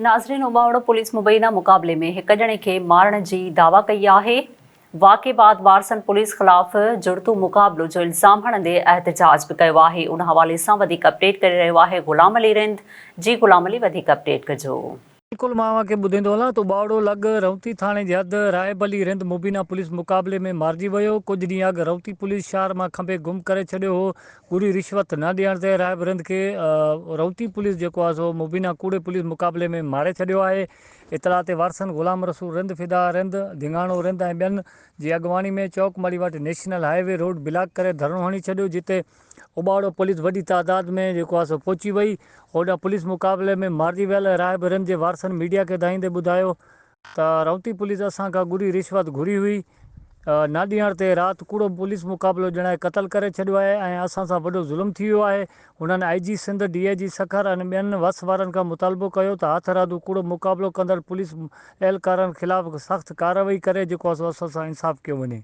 ناظرين اوٻاوڙو پوليس مبينا مقابلي ۾ هڪ ڄڻي کي مارڻ جي دعويٰ ڪئي آهي، واقعي بعد وارثن پوليس خلاف جڙتو مقابلو جو الزام هڻندي احتجاج به ڪيو آهي، ان حوالي سان وڌيڪ اپڊيٽ ڪري رهيو آهي غلام علي رند، جي غلام علي وڌيڪ اپڊيٽ ڪجو. بلڪل مان اوهان کي ٻڌيندو هلان ته اوٻاوڙو لڳ رونتي ٿاڻي جي حد راهب علي رند مبينا پوليس مقابلي ۾ مارجي ويو، ڪجهه ڏينهن اڳ رونتي پوليس شهر مان کنڀي گم ڪري ڇڏيو هو، ڳري رشوت نه ڏيڻ تي راهب رند کي رونتي پوليس جيڪو آهي سو مبينا ڪوڙي پوليس مقابلي ۾ ماري ڇڏيو آهي. اطلاع تي وارثن غلام رسول رند، فدا رند، ڌڱاڻو رند ۽ ٻين جي اڳواڻي ۾ چوڪ مڙي وٽ national highway road block ڪري ڌرڻو هڻي ڇڏيو جتي اوٻاڙو پوليس وڏي تعداد ۾ جيڪو آهي سو پهچي وئي. هوڏانهن پوليس مقابلي ۾ مارجي ويل راهب رند جي وارثن ميڊيا کي دانهيندي ٻڌايو ته رونتي پوليس اسان کان ڳري رشوت گهري هئي، نه ڏيڻ تي رات ڪوڙو پوليس مقابلو ڄڻائي قتل ڪري ڇڏيو آهي ۽ اسان سان وڏو ظلم ٿي ويو آهي. هنن I G Sindh, D I G Sukkur ۽ ٻين وس وارن کان مطالبو ڪيو ته هٿرادو ڪوڙو مقابلو ڪندڙ پوليس اهلڪارن خلاف سخت ڪارروائي ڪري جيڪو اسان سان انصاف ڪيو وڃي.